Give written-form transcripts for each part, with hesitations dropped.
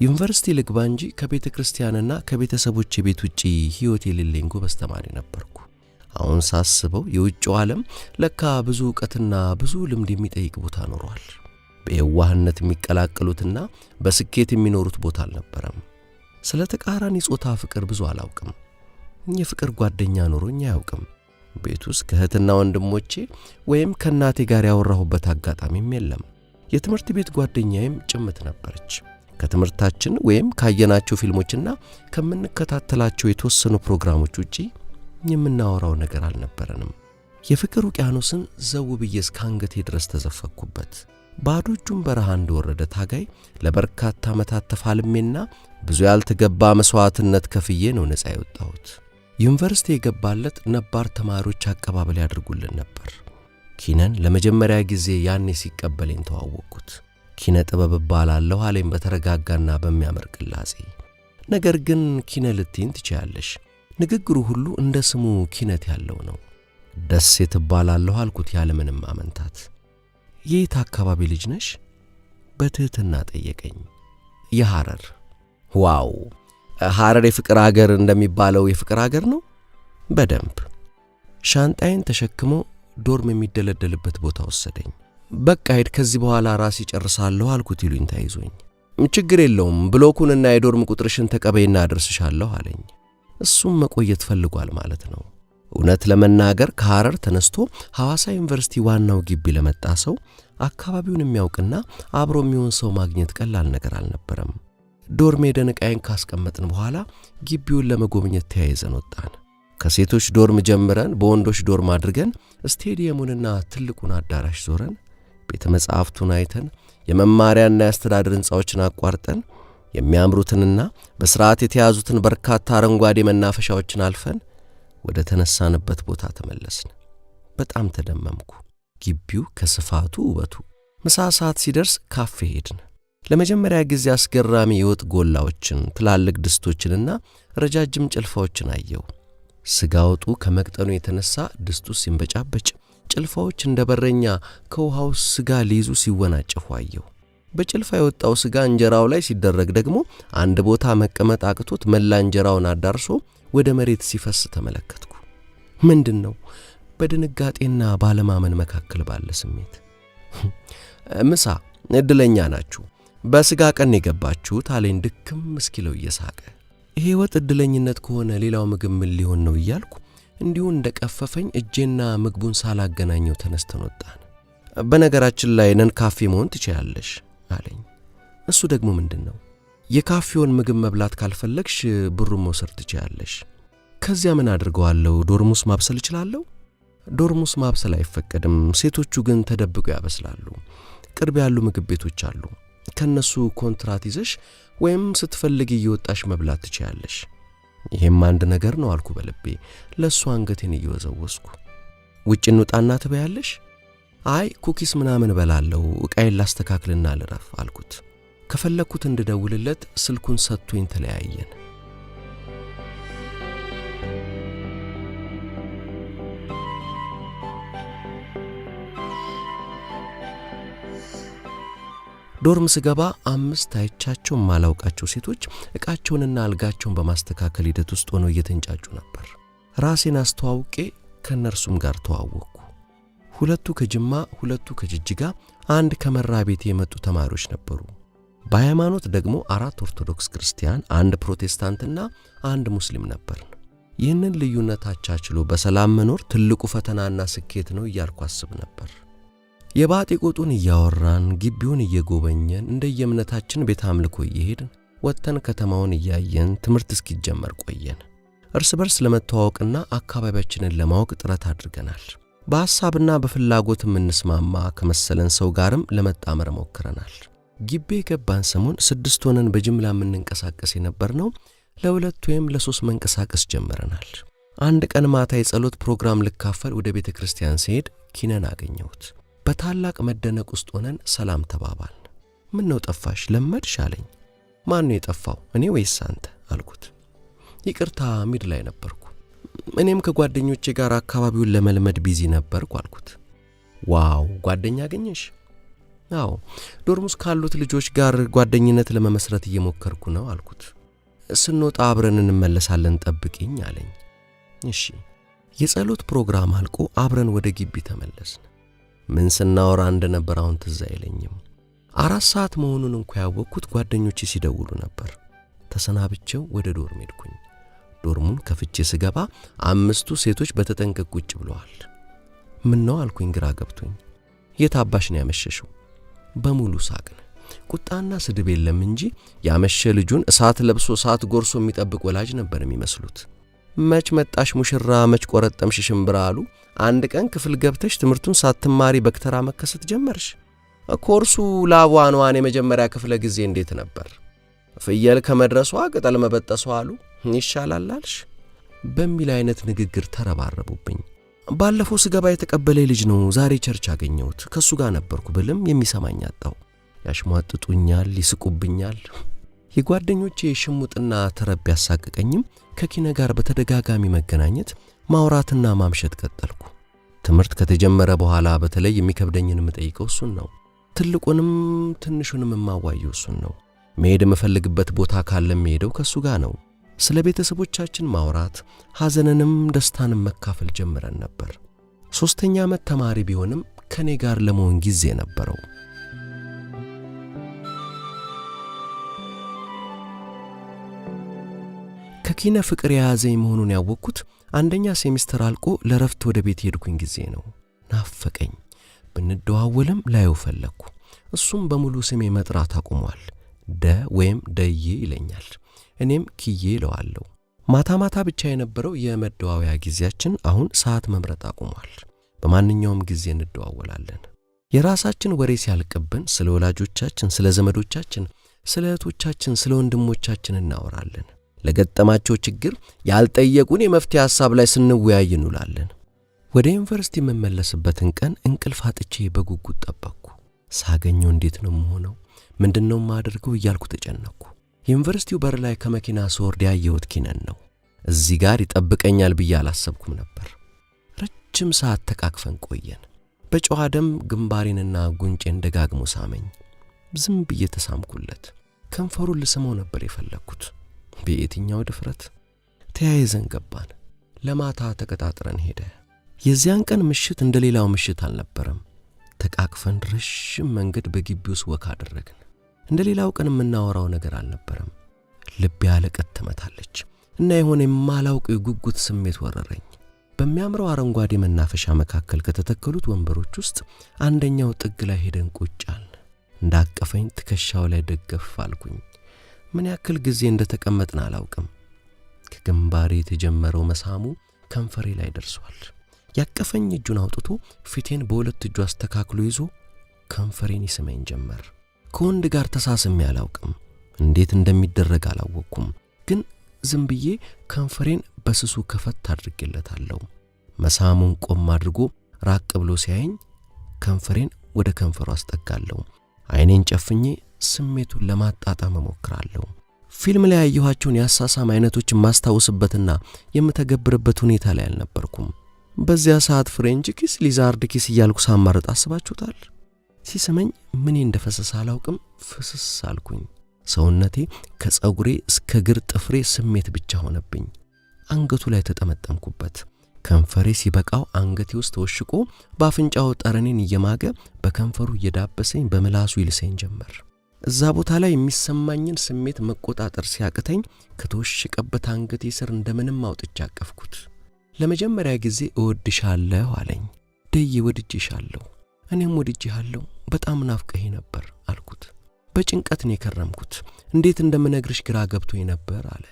ዩኒቨርሲቲ ልግባ እንጂ ከቤተ ክርስቲያንና ከቤተሰቦቼ ቤት ውጪ ሕይወት የሌለኝ ጎበዝ ተማሪ ነበርኩ። አሁን ሳስበው የውጭው ዓለም ለካ ብዙ ዕውቀትና ብዙ ልምድ የሚጠይቅ ቦታ ኖሯል። በየዋህነት የሚቀላቀሉትና በስኬት የሚኖሩት ቦታ አልነበረም። ስለ ተቃራኒ ጾታ ፍቅር ብዙ አላውቅም። የፍቅር ጓደኛ ኖሮኝ አያውቅም። ቤት ውስጥ ከእህትና ወንድሞቼ ወይም ከእናቴ ጋር ያወራሁበት አጋጣሚም የለም። የትምህርት ቤት ጓደኛዬም ጭምት ነበረች። ከትምህርታችን ወይም ካየናቸው ፊልሞችና ከምንከታተላቸው የተወሰኑ ፕሮግራሞች ውጪ የምናወራው ነገር አልነበረንም። የፍቅር ውቅያኖስን ዘው ብዬ እስከ አንገቴ ድረስ ተዘፈቅኩበት። ባዶ እጁን በረሃ እንደወረደ ታጋይ ለበርካታ ዓመታት ተፋልሜና ብዙ ያልተገባ መሥዋዕትነት ከፍዬ ነው ነፃ የወጣሁት። ዩኒቨርሲቲ የገባለት ነባር ተማሪዎች አቀባበል ያደርጉልን ነበር። ኪነን ለመጀመሪያ ጊዜ ያኔ ሲቀበለኝ ተዋወቅኩት። ኪነ ጥበብ እባላለሁ አለኝ በተረጋጋና በሚያምር ቅላጼ። ነገር ግን ኪነ ልትይኝ ትችያለሽ። ንግግሩ ሁሉ እንደ ስሙ ኪነት ያለው ነው። ደሴት እባላለሁ አልኩት ያለምንም ማመንታት። የት አካባቢ ልጅ ነሽ? በትሕትና ጠየቀኝ። የሐረር። Wow፣ ሐረር የፍቅር አገር እንደሚባለው የፍቅር አገር ነው? በደንብ። ሻንጣዬን ተሸክሞ dorm የሚደለደልበት ቦታ ወሰደኝ። በቃ ሂድ፣ ከዚህ በኋላ ራሴ ጨርሳለሁ አልኩት ይሉኝታ ይዞኝ። ችግር የለውም ብሎኩንና የ dorm ቁጥርሽን ተቀበይና አደርስሻለሁ አለኝ። እሱም መቆየት ፈልጓል ማለት ነው። እውነት ለመናገር ከሐረር ተነስቶ ሐዋሳ ዩኒቨርሲቲ ዋናው ግቢ ለመጣ ሰው አካባቢውን የሚያውቅና አብሮ የሚሆን ሰው ማግኘት ቀላል ነገር አልነበረም። Dorm ሄደን ዕቃዬን ካስቀመጥን በኋላ ግቢውን ለመጎብኘት ተያይዘን ወጣን። ከሴቶች dorm ጀምረን በወንዶች dorm አድርገን ስቴዲየሙንና ትልቁን አዳራሽ ዞረን ቤተ መጻሕፍቱን አይተን የመማሪያና የአስተዳደር ሕንፃዎችን አቋርጠን የሚያምሩትንና በሥርዓት የተያዙትን በርካታ አረንጓዴ መናፈሻዎችን አልፈን ወደ ተነሳንበት ቦታ ተመለስን። በጣም ተደመምኩ። ግቢው ከስፋቱ ውበቱ። ምሳ ሰዓት ሲደርስ ካፌ ሄድን። ለመጀመሪያ ጊዜ አስገራሚ የወጥ ጎላዎችን፣ ትላልቅ ድስቶችንና ረጃጅም ጭልፋዎችን አየሁ። ስጋ ወጡ ከመቅጠኑ የተነሳ ድስቱ ሲንበጫበጭ፣ ጭልፋዎች እንደ በረኛ ከውሃው ስጋ ሊይዙ ሲወናጨፉ አየሁ። በጭልፋ የወጣው ስጋ እንጀራው ላይ ሲደረግ ደግሞ አንድ ቦታ መቀመጥ አቅቶት መላ እንጀራውን አዳርሶ ወደ መሬት ሲፈስ ተመለከትኩ። ምንድን ነው? በድንጋጤና ባለማመን መካከል ባለ ስሜት ምሳ እድለኛ ናችሁ፣ በስጋ ቀን የገባችሁት አለኝ ድክም እስኪለው እየሳቀ። ይሄ ወጥ እድለኝነት ከሆነ ሌላው ምግብ ምን ሊሆን ነው እያልኩ እንዲሁ እንደ ቀፈፈኝ እጄና ምግቡን ሳላገናኘው ተነስተን ወጣን። በነገራችን ላይ ነን ካፌ መሆን ትችያለሽ አለኝ። እሱ ደግሞ ምንድን ነው? የካፌውን ምግብ መብላት ካልፈለግሽ ብሩን መውሰድ ትችያለሽ። ከዚያ ምን አድርገዋለሁ? Dorm ውስጥ ማብሰል እችላለሁ? Dorm ውስጥ ማብሰል አይፈቀድም። ሴቶቹ ግን ተደብቀው ያበስላሉ። ቅርብ ያሉ ምግብ ቤቶች አሉ። ከነሱ ኮንትራት ይዘሽ ወይም ስትፈልግ እየወጣሽ መብላት ትችያለሽ። ይሄም አንድ ነገር ነው አልኩ በልቤ ለእሱ አንገቴን እየወዘወዝኩ። ውጭ እንውጣና ትበያለሽ? አይ cookies ምናምን እበላለሁ፣ ዕቃዬን ላስተካክልና ልረፍ አልኩት። ከፈለግኩት እንድደውልለት ስልኩን ሰጥቶኝ ተለያየን። Dorm ስገባ 5 አይቻቸው የማላውቃቸው ሴቶች ዕቃቸውንና አልጋቸውን በማስተካከል ሂደት ውስጥ ሆነው እየተንጫጩ ነበር። ራሴን አስተዋውቄ ከእነርሱም ጋር ተዋወቅኩ። 2 ከጅማ፣ 2 ከጅጅጋ፣ 1 ከመራ ቤት የመጡ ተማሪዎች ነበሩ። በሃይማኖት ደግሞ 4 ኦርቶዶክስ ክርስቲያን፣ 1 ፕሮቴስታንትና 1 ሙስሊም ነበርን። ይህንን ልዩነት አቻችሎ በሰላም መኖር ትልቁ ፈተናና ስኬት ነው እያልኩ አስብ ነበር። የባጤ ቆጡን እያወራን ግቢውን እየጎበኘን እንደየእምነታችን ቤተ አምልኮ እየሄድን ወጥተን ከተማውን እያየን ትምህርት እስኪጀመር ቆየን። እርስ በርስ ለመተዋወቅና አካባቢያችንን ለማወቅ ጥረት አድርገናል። በሐሳብና በፍላጎት የምንስማማ ከመሰለን ሰው ጋርም ለመጣመር ሞክረናል። ግቢ የገባን ሰሞን 6 ሆነን በጅምላ የምንንቀሳቀስ የነበርነው ለ2 ወይም ለ3 መንቀሳቀስ ጀምረናል። አንድ ቀን ማታ የጸሎት ፕሮግራም ልካፈል ወደ ቤተ ክርስቲያን ስሄድ ኪነን አገኘሁት። በታላቅ መደነቅ ውስጥ ሆነን ሰላም ተባባልን። ምን ነው ጠፋሽ? ለመድሽ አለኝ። ማን ነው የጠፋው, እኔ ወይስ አንተ አልኩት። ይቅርታ mid ላይ ነበርኩ። እኔም ከጓደኞቼ ጋር አካባቢውን ለመልመድ busy ነበርኩ አልኩት። Wow ጓደኛ አገኘሽ? አዎ፣ dorm ውስጥ ካሉት ልጆች ጋር ጓደኝነት ለመመስረት እየሞከርኩ ነው አልኩት። ስንወጣ አብረን እንመለሳለን፣ ጠብቂኝ አለኝ። እሺ። የጸሎት ፕሮግራም አልቆ አብረን ወደ ግቢ ተመለስን። ምን ስናወራ እንደነበር አሁን ትዝ አይለኝም። 4 ሰዓት መሆኑን እንኳ ያወቅኩት ጓደኞቼ ሲደውሉ ነበር። ተሰናብቼው ወደ dorm ሄድኩኝ። dorm ኡን ከፍቼ ስገባ 5ቱ ሴቶች በተጠንቀቅ ቁጭ ብለዋል። ምን ነው አልኩኝ ግራ ገብቶኝ። የት አባሽ ነው ያመሸሽው? በሙሉ ሳቅን። ቁጣና ስድብ የለም እንጂ ያመሸ ልጁን እሳት ለብሶ እሳት ጎርሶ የሚጠብቅ ወላጅ ነበር የሚመስሉት። መች መጣሽ ሙሽራ፣ መች ቆረጠምሽ ሽምብራ አሉ። አንድ ቀን ክፍል ገብተሽ ትምህርቱን ሳትማሪ በክተራ መከሰት ጀመርሽ። ኮርሱ ላቧንዋን የመጀመሪያ ክፍለ ጊዜ እንዴት ነበር? ፍየል ከመድረሷ ቅጠል መበጠሷ አሉ። ይሻላል አልሽ በሚል አይነት ንግግር ተረባረቡብኝ። ባለፈው ስገባ የተቀበለ ልጅ ነው ዛሬ church አገኘሁት፣ ከሱ ጋር ነበርኩ ብልም የሚሰማኝ አጣው። ያሽሟጥጡኛል፣ ይስቁብኛል። የጓደኞቼ ሽሙጥና ተረብ ያሳቅቀኝም ከኪነ ጋር በተደጋጋሚ መገናኘት ማውራትና ማምሸት ቀጠልኩ። ትምህርት ከተጀመረ በኋላ በተለይ የሚከብደኝን የምጠይቀው እሱን ነው። ትልቁንም ትንሹንም የማዋየው እሱን ነው። መሄድ የምፈልግበት ቦታ ካለ የምሄደው ከሱ ጋር ነው። ስለ ቤተሰቦቻችን ማውራት ሐዘንንም ደስታንም መካፈል ጀምረን ነበር። 3ኛ ዓመት ተማሪ ቢሆንም ከኔ ጋር ለመሆን ጊዜ ነበረው። ከኪነ ፍቅር የያዘኝ መሆኑን ያወቅኩት 1ኛ ሴሚስተር አልቆ ለረፍት ወደ ቤት ሄድኩኝ ጊዜ ነው። ናፈቀኝ። ብንደዋወልም ላየው ፈለግኩ። እሱም በሙሉ ስሜ መጥራት አቁሟል። ደ ወይም ደዬ ይለኛል፣ እኔም ኪዬ እለዋለሁ። ማታ ማታ ብቻ የነበረው የመደዋወያ ጊዜያችን አሁን ሰዓት መምረጥ አቁሟል። በማንኛውም ጊዜ እንደዋወላለን። የራሳችን ወሬ ሲያልቅብን ስለ ወላጆቻችን፣ ስለ ዘመዶቻችን፣ ስለ እህቶቻችን፣ ስለ ወንድሞቻችን እናወራለን። ለገጠማቸው ችግር ያልጠየቁን የመፍትሄ ሐሳብ ላይ ስንወያይ እንውላለን። ወደ ዩኒቨርሲቲ የምመለስበትን ቀን እንቅልፍ አጥቼ በጉጉት ጠበቅኩ። ሳገኘው እንዴት ነው የምሆነው? ምንድነው የማደርገው እያልኩ ተጨነቅኩ። ዩኒቨርሲቲው በር ላይ ከመኪና ስወርድ ያየሁት ኪነን ነው። እዚህ ጋር ይጠብቀኛል ብዬ አላሰብኩም ነበር። ረጅም ሰዓት ተቃቅፈን ቆየን። በጨዋ ደም ግንባሬንና ጉንጬን ደጋግሞ ሳመኝ። ዝም ብዬ ተሳምኩለት። ከንፈሩን ልስመው ነበር የፈለግኩት። በየትኛው ድፍረት! ተያይዘን ገባን። ለማታ ተቀጣጥረን ሄደ። የዚያን ቀን ምሽት እንደሌላው ምሽት አልነበረም። ተቃቅፈን ረጅም መንገድ በግቢው ውስጥ walk አደረግን። እንደሌላው ቀን የምናወራው ነገር አልነበረም። ልቤ ያለቀት ትመታለች እና የሆነ የማላውቀው የጉጉት ስሜት ወረረኝ። በሚያምረው አረንጓዴ መናፈሻ መካከል ከተተከሉት ወንበሮች ውስጥ አንደኛው ጥግ ላይ ሄደን ቁጭ አልን። እንዳቀፈኝ ትከሻው ላይ ደገፍ አልኩኝ። ምን ያክል ጊዜ እንደተቀመጥን አላውቅም። ከግንባሬ የተጀመረው መሳሙ ከንፈሬ ላይ ደርሷል። ያቀፈኝ እጁን አውጥቶ ፊቴን በሁለት እጁ አስተካክሎ ይዞ ከንፈሬን ይስመኝ ጀመር። ከወንድ ጋር ተሳስሜ አላውቅም። እንዴት እንደሚደረግ አላወቅኩም። ግን ዝም ብዬ ከንፈሬን በስሱ ከፈት አድርጌለታለሁ። መሳሙን ቆም አድርጎ ራቅ ብሎ ሲያየኝ ከንፈሬን ወደ ከንፈሩ አስጠጋለሁ። አይኔን ጨፍኜ ስሜቱን ለማጣጣም እሞክራለሁ። ፊልም ላይ ያየኋቸውን የአሳሳም አይነቶች የማስታውስበትና የምተገብርበት ሁኔታ ላይ አልነበርኩም። በዚያ ሰዓት French kiss፣ lizard kiss እያልኩ ሳማርጥ አስባችሁታል? ሲስመኝ ምኔ እንደፈሰሰ አላውቅም፣ ፍስስ አልኩኝ። ሰውነቴ ከፀጉሬ እስከ እግር ጥፍሬ ስሜት ብቻ ሆነብኝ። አንገቱ ላይ ተጠመጠምኩበት። ከንፈሬ ሲበቃው አንገቴ ውስጥ ተወሽቆ በአፍንጫው ጠረኔን እየማገ በከንፈሩ እየዳበሰኝ በምላሱ ይልሰኝ ጀመር። እዛ ቦታ ላይ የሚሰማኝን ስሜት መቆጣጠር ሲያቅተኝ ከተወሸቀበት አንገቴ ስር እንደምንም አውጥቼ አቀፍኩት። ለመጀመሪያ ጊዜ እወድሻለሁ አለኝ። ደዬ ወድጄሻለሁ፣ እኔም ወድጄሃለሁ፣ በጣም ናፍቀኸኝ ነበር አልኩት። በጭንቀት ነው የከረምኩት። እንዴት እንደምነግርሽ ግራ ገብቶኝ ነበር አለ።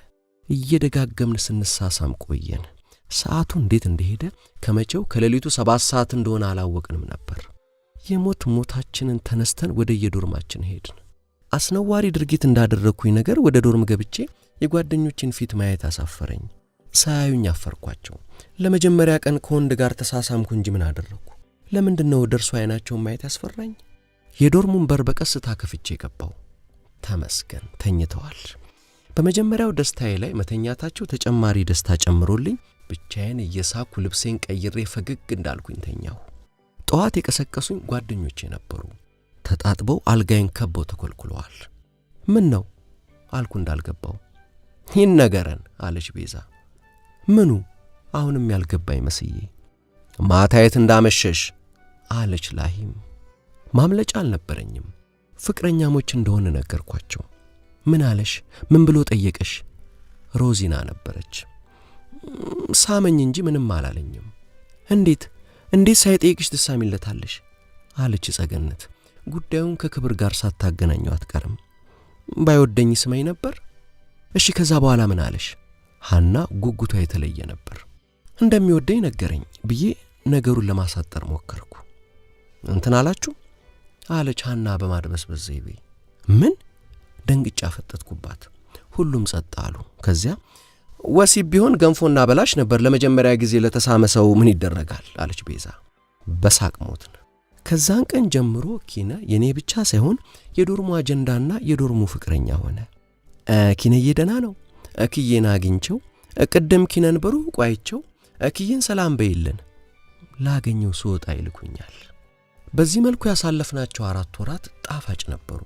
እየደጋገምን ስንሳሳም ቆየን። ሰዓቱ እንዴት እንደሄደ ከመቼው ከሌሊቱ 7 ሰዓት እንደሆነ አላወቅንም ነበር። የሞት ሞታችንን ተነስተን ወደ የዶርማችን ሄድን። አስነዋሪ ድርጊት እንዳደረግኩኝ ነገር ወደ ዶርም ገብቼ የጓደኞቼን ፊት ማየት አሳፈረኝ። ሳያዩኝ አፈርኳቸው። ለመጀመሪያ ቀን ከወንድ ጋር ተሳሳምኩ እንጂ ምን አደረግኩ? ለምንድነው ደርሶ አይናቸውን ማየት ያስፈራኝ? የዶርሙን በር በቀስታ ከፍቼ ገባሁ። ተመስገን ተኝተዋል። በመጀመሪያው ደስታዬ ላይ መተኛታቸው ተጨማሪ ደስታ ጨምሮልኝ ብቻዬን እየሳኩ ልብሴን ቀይሬ ፈገግ እንዳልኩኝ ተኛሁ። ጠዋት የቀሰቀሱኝ ጓደኞቼ ነበሩ። ተጣጥበው አልጋዬን ከበው ተኮልኩለዋል። ምን ነው አልኩ እንዳልገባው። ይነገረን አለች ቤዛ። ምኑ? አሁንም ያልገባኝ መስዬ። ማታ የት እንዳመሸሽ አለች ላሂም። ማምለጫ አልነበረኝም። ፍቅረኛሞች እንደሆነ ነገርኳቸው። ምን አለሽ? ምን ብሎ ጠየቀሽ? ሮዚና ነበረች። ሳመኝ እንጂ ምንም አላለኝም። እንዴት እንዴት ሳይጠይቅሽ ትሳሚለታለሽ? አለች ጸገነት። ጉዳዩን ከክብር ጋር ሳታገናኘው አትቀርም። ባይወደኝ ስመኝ ነበር። እሺ ከዛ በኋላ ምን አለሽ? ሐና ጉጉቷ የተለየ ነበር። እንደሚወደኝ ነገረኝ ብዬ ነገሩን ለማሳጠር ሞከርኩ። እንትን አላችሁ አለች ሐና በማድበስበስ ዘይቤ። ምን? ደንግጫ ፈጠጥኩባት። ሁሉም ጸጥ አሉ። ከዚያ ወሲብ ቢሆን ገንፎና በላሽ ነበር፣ ለመጀመሪያ ጊዜ ለተሳመ ሰው ምን ይደረጋል አለች ቤዛ። በሳቅ ሞትን። ከዛን ቀን ጀምሮ ኪነ የኔ ብቻ ሳይሆን የዶርሙ አጀንዳና የዶርሙ ፍቅረኛ ሆነ። ኪነዬ ደህና ነው፣ ኪዬን አግኝቸው፣ ቅድም ኪነን በሩቁ አይቸው፣ ኪዬን ሰላም በይልን ላገኘው ስወጣ ይልኩኛል። በዚህ መልኩ ያሳለፍናቸው 4 ወራት ጣፋጭ ነበሩ።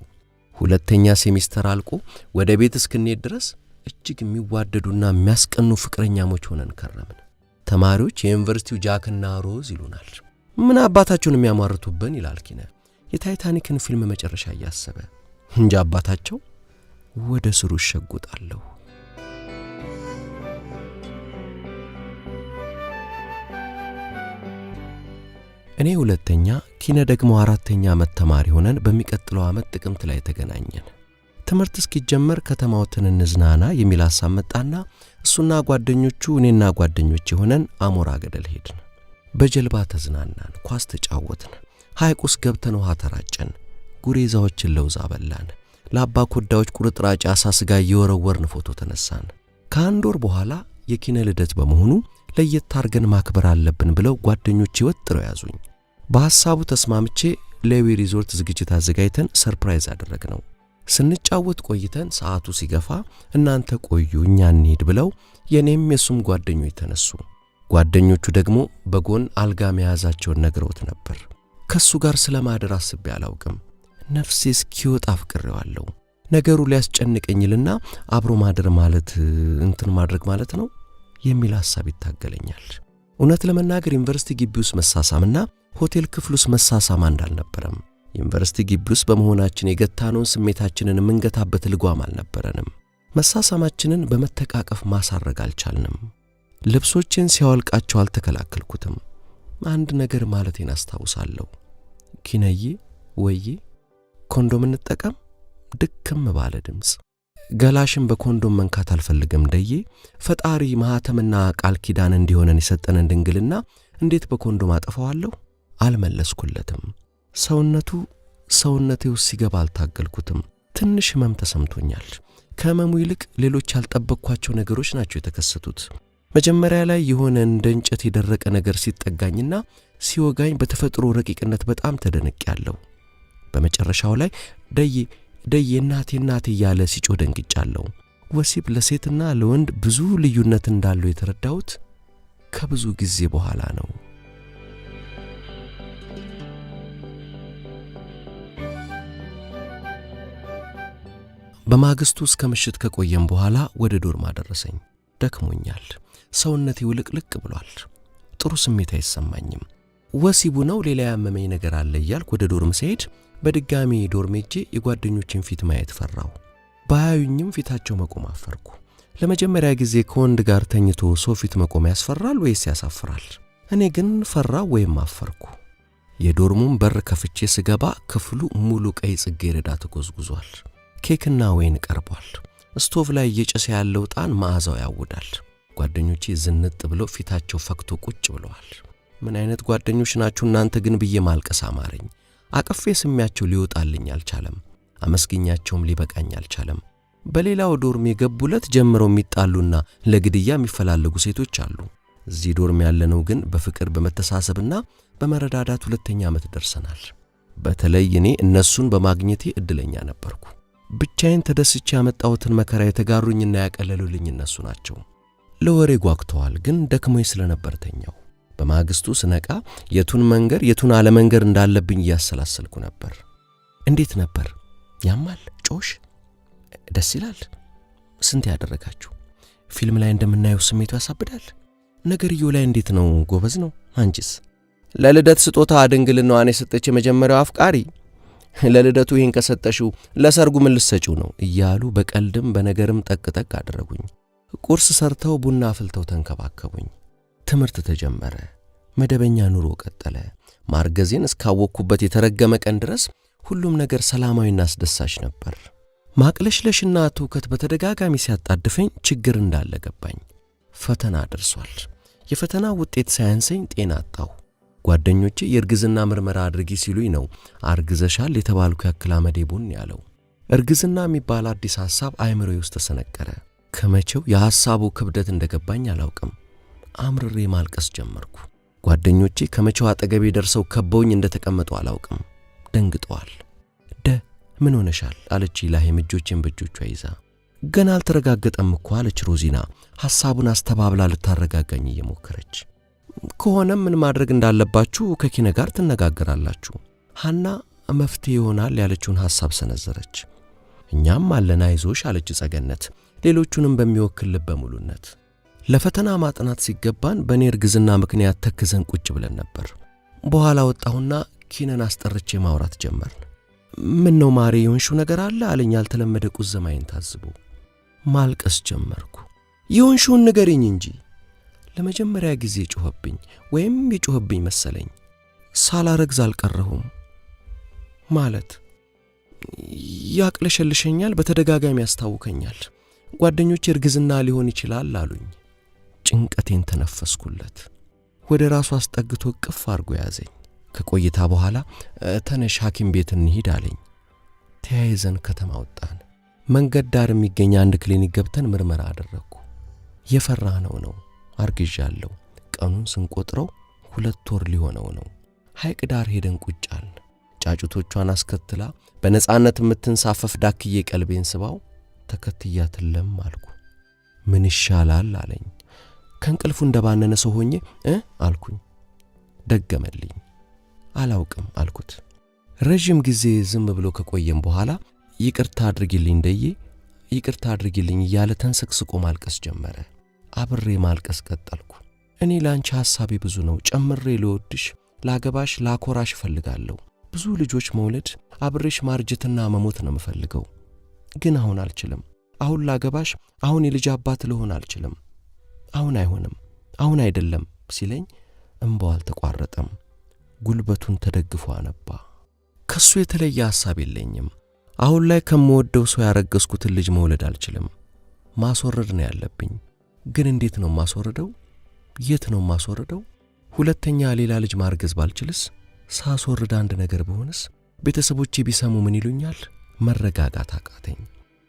ሁለተኛ ሴሚስተር አልቆ ወደ ቤት እስክንሄድ ድረስ እጅግ የሚዋደዱና የሚያስቀኑ ፍቅረኛሞች ሆነን ከረምን። ተማሪዎች የዩኒቨርሲቲው ጃክና ሮዝ ይሉናል። ምን አባታቸውን የሚያሟርቱብን ይላል ኪነ የታይታኒክን ፊልም መጨረሻ እያሰበ። እንጂ አባታቸው ወደ ስሩ እሸጉጣለሁ። እኔ ሁለተኛ ኪነ ደግሞ 4ኛ ዓመት ተማሪ ሆነን በሚቀጥለው ዓመት ጥቅምት ላይ ተገናኘን። ትምህርት እስኪጀመር ከተማው እንዝናና የሚል ሐሳብ መጣና እሱና ጓደኞቹ እኔና ጓደኞቼ ሆነን አሞራ ገደል ሄድን። በጀልባ ተዝናናን፣ ኳስ ተጫወትን፣ ሐይቅ ውስጥ ገብተን ውሃ ተራጨን፣ ጉሬዛዎችን ለውዝ አበላን፣ ለአባ ኮዳዎች ቁርጥራጭ አሳ ስጋ እየወረወርን ፎቶ ተነሳን። ከአንድ ወር በኋላ የኪነ ልደት በመሆኑ ለየት አድርገን ማክበር አለብን ብለው ጓደኞቼ ወጥረው ያዙኝ። በሐሳቡ ተስማምቼ ሌዊ ሪዞርት ዝግጅት አዘጋጅተን surprise አደረግነው። ስንጫወት ቆይተን ሰዓቱ ሲገፋ እናንተ ቆዩ እኛ እንሂድ ብለው የኔም የሱም ጓደኞች ተነሱ። ጓደኞቹ ደግሞ በጎን አልጋ መያዛቸውን ነግረውት ነበር። ከሱ ጋር ስለማደር አስቤ አላውቅም። ነፍሴ እስኪወጣ አፍቅሬዋለሁ። ነገሩ ሊያስጨንቀኝልና አብሮ ማደር ማለት እንትን ማድረግ ማለት ነው የሚል ሐሳብ ይታገለኛል። እውነት ለመናገር ዩኒቨርሲቲ ግቢ ውስጥ መሳሳምና ሆቴል ክፍል ውስጥ መሳሳም አንድ አልነበረም። ዩኒቨርሲቲ ግቢ ውስጥ በመሆናችን የገታነውን ስሜታችንን የምንገታበት ልጓም አልነበረንም። መሳሳማችንን በመተቃቀፍ ማሳረግ አልቻልንም። ልብሶቼን ሲያወልቃቸው አልተከላከልኩትም። አንድ ነገር ማለቴን አስታውሳለሁ። ኪነዬ ወዬ ኮንዶም እንጠቀም? ድክም ባለ ድምፅ። ገላሽን በኮንዶም መንካት አልፈልግም ደዬ። ፈጣሪ ማኅተምና ቃል ኪዳን እንዲሆነን የሰጠንን ድንግልና እንዴት በኮንዶም አጠፋዋለሁ? አልመለስኩለትም። ሰውነቱ ሰውነቴ ውስጥ ሲገባ አልታገልኩትም። ትንሽ ህመም ተሰምቶኛል። ከህመሙ ይልቅ ሌሎች ያልጠበቅኳቸው ነገሮች ናቸው የተከሰቱት። መጀመሪያ ላይ የሆነ እንደ እንጨት የደረቀ ነገር ሲጠጋኝና ሲወጋኝ በተፈጥሮ ረቂቅነት በጣም ተደንቄያለሁ። በመጨረሻው ላይ ደዬ ደዬ እናቴ እናቴ እያለ ሲጮህ ደንግጫለሁ። ወሲብ ለሴትና ለወንድ ብዙ ልዩነት እንዳለው የተረዳሁት ከብዙ ጊዜ በኋላ ነው። በማግስቱ እስከ ምሽት ከቆየም በኋላ ወደ ዶርም አደረሰኝ። ደክሞኛል። ሰውነቴ ውልቅልቅ ብሏል። ጥሩ ስሜት አይሰማኝም። ወሲቡ ነው ሌላ ያመመኝ ነገር አለ እያልኩ ወደ ዶርም ስሄድ በድጋሚ ዶርም ሄጄ የጓደኞቼን ፊት ማየት ፈራሁ። ባያዩኝም ፊታቸው መቆም አፈርኩ። ለመጀመሪያ ጊዜ ከወንድ ጋር ተኝቶ ሰው ፊት መቆም ያስፈራል ወይስ ያሳፍራል? እኔ ግን ፈራሁ ወይም አፈርኩ። የዶርሙን በር ከፍቼ ስገባ ክፍሉ ሙሉ ቀይ ጽጌረዳ ተጎዝጉዟል። ኬክና ወይን ቀርቧል። ስቶቭ ላይ እየጨሰ ያለው ዕጣን መዓዛው ያውዳል። ጓደኞቼ ዝንጥ ብለው ፊታቸው ፈክቶ ቁጭ ብለዋል። ምን አይነት ጓደኞች ናችሁ እናንተ ግን ብዬ ማልቀስ አማረኝ። አቅፌ ስሜያቸው ሊወጣልኝ አልቻለም። አመስግኛቸውም ሊበቃኝ አልቻለም። በሌላው ዶርም የገቡለት ጀምረው የሚጣሉና ለግድያ የሚፈላለጉ ሴቶች አሉ። እዚህ ዶርም ያለነው ግን በፍቅር በመተሳሰብና በመረዳዳት ሁለተኛ ዓመት ደርሰናል። በተለይ እኔ እነሱን በማግኘቴ እድለኛ ነበርኩ። ብቻዬን ተደስቼ ያመጣሁትን መከራ የተጋሩኝና ያቀለሉልኝ እነሱ ናቸው። ለወሬ ጓግተዋል፣ ግን ደክሞኝ ስለነበር ተኛው። በማግስቱ ስነቃ የቱን መንገር የቱን አለመንገር እንዳለብኝ እያሰላሰልኩ ነበር። እንዴት ነበር? ያማል? ጮሽ? ደስ ይላል? ስንት ያደረጋችሁ? ፊልም ላይ እንደምናየው ስሜቱ ያሳብዳል? ነገርየው ላይ እንዴት ነው? ጎበዝ ነው? አንቺስ? ለልደት ስጦታ ድንግልናዋን የሰጠች የመጀመሪያው አፍቃሪ፣ ለልደቱ ይህን ከሰጠሽው ለሰርጉ ምን ልትሰጪው ነው? እያሉ በቀልድም በነገርም ጠቅጠቅ አደረጉኝ። ቁርስ ሰርተው ቡና አፍልተው ተንከባከቡኝ። ትምህርት ተጀመረ። መደበኛ ኑሮ ቀጠለ። ማርገዜን እስካወቅኩበት የተረገመ ቀን ድረስ ሁሉም ነገር ሰላማዊና አስደሳች ነበር። ማቅለሽለሽና ትውከት በተደጋጋሚ ሲያጣድፈኝ ችግር እንዳለ ገባኝ። ፈተና ደርሷል። የፈተና ውጤት ሳያንሰኝ ጤና አጣሁ። ጓደኞቼ የእርግዝና ምርመራ አድርጊ ሲሉኝ ነው አርግዘሻል የተባልኩ ያክል አመዴ ቡን ያለው። እርግዝና የሚባል አዲስ ሐሳብ አእምሮዬ ውስጥ ተሰነቀረ። ከመቼው የሐሳቡ ክብደት እንደገባኝ አላውቅም። አምርሬ ማልቀስ ጀመርኩ። ጓደኞቼ ከመቼው አጠገቤ ደርሰው ከበውኝ እንደተቀመጡ አላውቅም። ደንግጠዋል። ምን ሆነሻል? አለች ላሄም እጆቼን በእጆቿ ይዛ። ገና አልተረጋገጠም እኮ አለች ሮዚና ሐሳቡን አስተባብላ ልታረጋጋኝ እየሞከረች። ከሆነም ምን ማድረግ እንዳለባችሁ ከኪነ ጋር ትነጋገራላችሁ። ሐና መፍትሄ ይሆናል ያለችውን ሐሳብ ሰነዘረች። እኛም አለን አይዞሽ አለች ጸገነት፣ ሌሎቹንም በሚወክል ልበ ሙሉነት። ለፈተና ማጥናት ሲገባን በእኔ እርግዝና ምክንያት ተክዘን ቁጭ ብለን ነበር። በኋላ ወጣሁና ኪነን አስጠርቼ ማውራት ጀመርን። ምን ነው ማሬ የሆንሽው ነገር አለ አለኝ ያልተለመደ ቁዘማዬን ታዝቦ። ማልቀስ ጀመርኩ። የሆንሽውን ንገሪኝ እንጂ። ለመጀመሪያ ጊዜ ጮኸብኝ፣ ወይም የጮኸብኝ መሰለኝ። ሳላረግዝ አልቀረሁም ማለት ያቅለሸልሸኛል፣ በተደጋጋሚ ያስታውከኛል። ጓደኞቼ እርግዝና ሊሆን ይችላል አሉኝ። ጭንቀቴን ተነፈስኩለት። ወደ ራሱ አስጠግቶ እቅፍ አድርጎ ያዘኝ። ከቆይታ በኋላ ተነሽ ሐኪም ቤት እንሂድ አለኝ። ተያይዘን ከተማ ወጣን። መንገድ ዳር የሚገኝ አንድ ክሊኒክ ገብተን ምርመራ አደረግኩ። የፈራነው ነው፣ አርግዣለሁ። ቀኑን ስንቆጥረው 2 ወር ሊሆነው ነው። ሐይቅ ዳር ሄደን ቁጭ አልን። ጫጩቶቿን አስከትላ በነጻነት የምትንሳፈፍ ዳክዬ ቀልቤን ስባው ተከትያት ለም አልኩ። ምን ይሻላል አለኝ። ከእንቅልፉ እንደባነነ ሰው ሆኜ አልኩኝ። ደገመልኝ። አላውቅም አልኩት። ረዥም ጊዜ ዝም ብሎ ከቆየም በኋላ ይቅርታ አድርጊልኝ ደዬ፣ ይቅርታ አድርጊልኝ እያለ ተንሰቅስቆ ማልቀስ ጀመረ። አብሬ ማልቀስ ቀጠልኩ። እኔ ላንቺ ሐሳቤ ብዙ ነው። ጨምሬ ልወድሽ፣ ላገባሽ፣ ላኮራሽ እፈልጋለሁ። ብዙ ልጆች መውለድ፣ አብሬሽ ማርጀትና መሞት ነው የምፈልገው። ግን አሁን አልችልም። አሁን ላገባሽ፣ አሁን የልጅ አባት ልሆን አልችልም። አሁን አይሆንም፣ አሁን አይደለም ሲለኝ እምባው አልተቋረጠም። ጉልበቱን ተደግፎ አነባ። ከሱ የተለየ ሐሳብ የለኝም። አሁን ላይ ከምወደው ሰው ያረገዝኩትን ልጅ መውለድ አልችልም። ማስወረድ ነው ያለብኝ። ግን እንዴት ነው ማስወረደው? የት ነው ማስወረደው? ሁለተኛ ሌላ ልጅ ማርገዝ ባልችልስ? ሳስወርድ አንድ ነገር ብሆንስ? ቤተሰቦቼ ቢሰሙ ምን ይሉኛል? መረጋጋት አቃተኝ።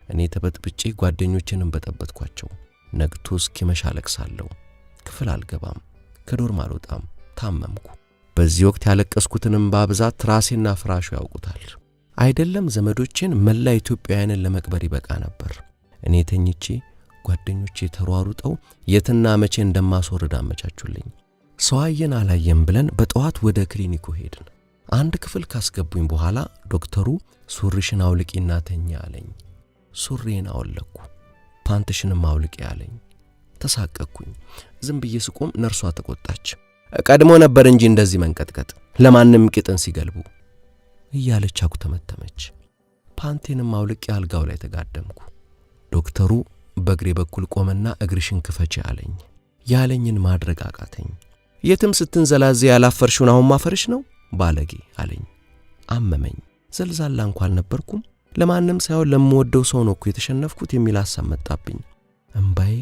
እኔ ተበጥብጬ ጓደኞቼንም በጠበጥኳቸው። ነግቶ እስኪመሽ አለቅሳለሁ። ክፍል አልገባም፣ ከዶርም አልወጣም። ታመምኩ። በዚህ ወቅት ያለቀስኩትን እንባ ብዛት ራሴና ፍራሹ ያውቁታል። አይደለም ዘመዶቼን፣ መላ ኢትዮጵያውያንን ለመቅበር ይበቃ ነበር። እኔ ተኝቼ ጓደኞቼ ተሯሩጠው የትና መቼ እንደማስወርድ አመቻቹልኝ። ሰው አየን አላየን ብለን በጠዋት ወደ ክሊኒኩ ሄድን። አንድ ክፍል ካስገቡኝ በኋላ ዶክተሩ ሱሪሽን አውልቂና ተኛ አለኝ። ሱሪዬን አወለቅኩ። ፓንትሽንም አውልቂ አለኝ። ተሳቀቅኩኝ። ዝም ብዬ ስቆም ነርሷ ተቆጣች። ቀድሞ ነበር እንጂ እንደዚህ መንቀጥቀጥ ለማንም ቂጥን ሲገልቡ እያለች አጉተመተመች። ፓንቴንም አውልቄ አልጋው ላይ ተጋደምኩ። ዶክተሩ በእግሬ በኩል ቆመና እግርሽን ክፈቺ አለኝ። ያለኝን ማድረግ አቃተኝ። የትም ስትንዘላዘ ያላፈርሽውን አሁን ማፈርሽ ነው ባለጌ አለኝ። አመመኝ። ዘልዛላ እንኳን አልነበርኩም። ለማንም ሳይሆን ለምወደው ሰው ነው እኮ የተሸነፍኩት የሚል ሐሳብ መጣብኝ። እምባዬ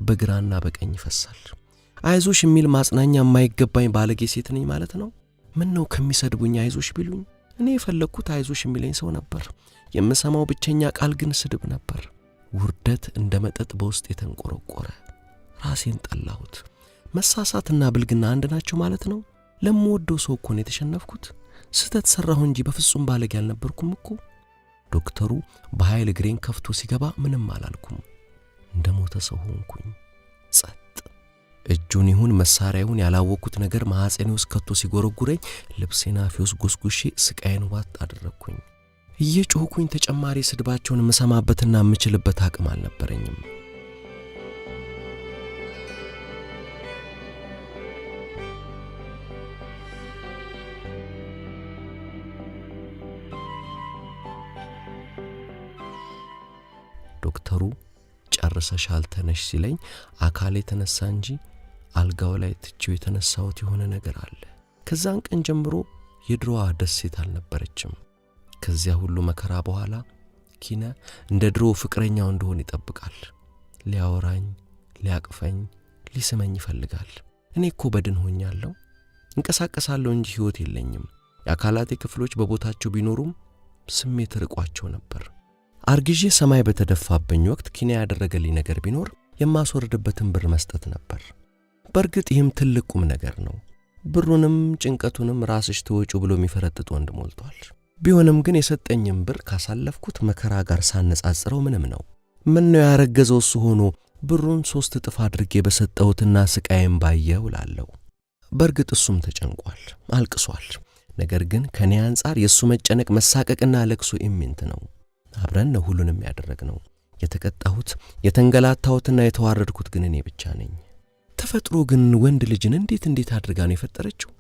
በግራና በቀኝ ይፈሳል። አይዞሽ የሚል ማጽናኛ የማይገባኝ ባለጌ ሴት ነኝ ማለት ነው። ምን ነው ከሚሰድቡኝ አይዞሽ ቢሉኝ? እኔ የፈለግኩት አይዞሽ የሚለኝ ሰው ነበር። የምሰማው ብቸኛ ቃል ግን ስድብ ነበር። ውርደት እንደ መጠጥ በውስጥ የተንቆረቆረ። ራሴን ጠላሁት። መሳሳትና ብልግና አንድ ናቸው ማለት ነው። ለምወደው ሰው እኮ ነው የተሸነፍኩት። ስህተት ሰራሁ እንጂ በፍጹም ባለጌ አልነበርኩም እኮ። ዶክተሩ በኃይል እግሬን ከፍቶ ሲገባ ምንም አላልኩም። እንደ ሞተ ሰው ሆንኩኝ። ጸጥ። እጁን ይሁን መሳሪያ ይሁን ያላወቅኩት ነገር ማኅፀኔ ውስጥ ከቶ ሲጎረጉረኝ ልብሴን አፌ ውስጥ ጎስጉሼ ስቃዬን ዋጥ አደረግኩኝ። እየጮህኩኝ ተጨማሪ ስድባቸውን የምሰማበትና የምችልበት አቅም አልነበረኝም። ዶክተሩ ጨርሰሻል ተነሽ ሲለኝ አካሌ ተነሳ እንጂ አልጋው ላይ ትቼው የተነሳሁት የሆነ ነገር አለ። ከዛን ቀን ጀምሮ የድሮዋ ደሴት አልነበረችም። ከዚያ ሁሉ መከራ በኋላ ኪነ እንደ ድሮ ፍቅረኛው እንደሆን ይጠብቃል። ሊያወራኝ፣ ሊያቅፈኝ፣ ሊስመኝ ይፈልጋል። እኔ እኮ በድን ሆኛለሁ። እንቀሳቀሳለሁ እንጂ ሕይወት የለኝም። የአካላቴ ክፍሎች በቦታቸው ቢኖሩም ስሜት ርቋቸው ነበር። አርግዤ ሰማይ በተደፋብኝ ወቅት ኪነ ያደረገልኝ ነገር ቢኖር የማስወርድበትን ብር መስጠት ነበር። በእርግጥ ይህም ትልቅ ቁም ነገር ነው። ብሩንም ጭንቀቱንም ራስሽ ትወጪው ብሎ የሚፈረጥጥ ወንድ ሞልቷል። ቢሆንም ግን የሰጠኝም ብር ካሳለፍኩት መከራ ጋር ሳነጻጽረው ምንም ነው። ምን ነው ያረገዘው እሱ ሆኖ ብሩን 3 እጥፍ አድርጌ በሰጠሁትና ስቃዬን ባየው እላለሁ። በእርግጥ እሱም ተጨንቋል፣ አልቅሷል። ነገር ግን ከኔ አንጻር የሱ መጨነቅ መሳቀቅና ለቅሶ ኢምንት ነው። አብረን ነው ሁሉንም ያደረግነው። የተቀጣሁት የተንገላታሁትና የተዋረድኩት ግን እኔ ብቻ ነኝ። ተፈጥሮ ግን ወንድ ልጅን እንዴት እንዴት አድርጋ ነው የፈጠረችው?